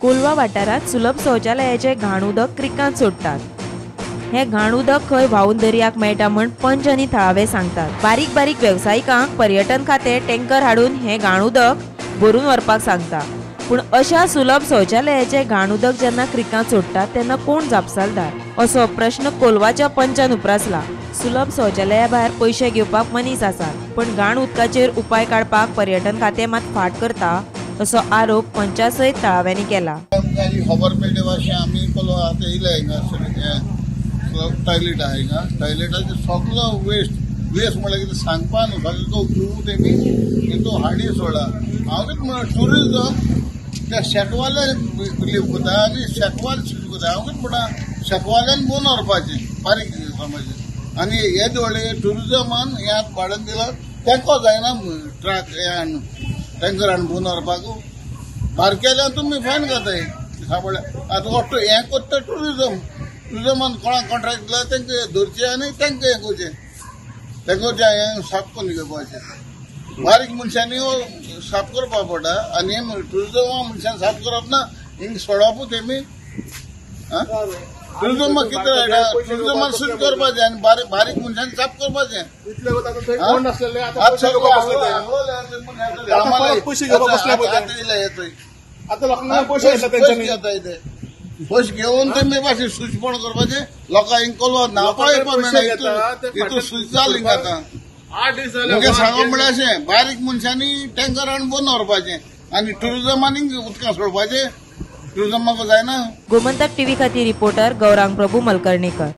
कोलवा वाठारांत सुलभ शौचालयाचे घाण उदक क्रिकांत सोडटात. हे घाण उदक खंय व्हांवून दर्याक मेळटा म्हण पंच आनी थळावे सांगतात. बारीक बारीक वेवसायिकांक पर्यटन खातें टँकर हाडून हे घाण उदक भरून व्हरपाक सांगता. पूण अशा सुलभ शौचालयाचे घाण उदक जेन्ना क्रिकांत सोडटात तेन्ना कोण जापसालदार असो प्रश्न कोलवाच्या पंचान उप्रासला. सुलभ शौचालया भायर पयशे घेवपाक मनीस आसात, पण घाण उदकाचेर उपाय काडपाक पर्यटन खातें मात फाट करता असो आरोप पंचा सयत थळाव्यांनी केला. खबर मेळटे भाशेन आमी कोलवा आतां येयले हिंगा टॉयलेट आहा हिंगा. टॉयलेटाचें सगलो वेस्ट वेस्ट म्हणल्यार कितें सांगपा न्हू, सगळो गूं तेमी हितू हाडी सोडा. हांव कितें म्हणटा, टुरिजम त्या शेकवाल्यान बिलीव करता आनी शेकवाल स्विच करता. हांव कितें म्हणटा, शेकवाल्यान बोन व्हरपाचें बारीक समज आनी हे व्हडले टुरिजमान हें भाडें दिलां तेंको जायना ट्रक हे हाडून टँकर हाडून बोन व्हरपाक. बारकेल्यान तुमी फायन घाताय सांपडल्या. आतां ऑटो हें करता टुरिजम, टुरिजमान कोणाक कॉन्ट्रॅक्ट दिला तांकां धरचें आनी तांकां हें करचें, तांकां हें साफ करून घेवपाचें. बारीक मनशांनी साफ करपाक पडटा आनी टुरिजमा मनशान साफ करप ना, हिंग सोडपूच तेमी. टुरिजमाक कितें जायना, टुरिजमान सुट करपाचें आनी बारीक बारीक मनशांनी साफ करपाचें. पयशे घेवन तेमी मातशें सुचपण करपाचें, लोकांक हिंग कोलवा न्हांवपाक येवपाक मेळना, हितून सूच जालें हिंगा आतां. मुगे सांगप म्हळ्यार अशें, बारीक मनशांनी टँकर हाडून बंद व्हरपाचें आनी टुरिजमान उदकां सोडपाचें. टुरिजमाक जायना. गोमंतक टीव्ही खातीर रिपोर्टर गौरांग प्रभू मलकर्णेकर.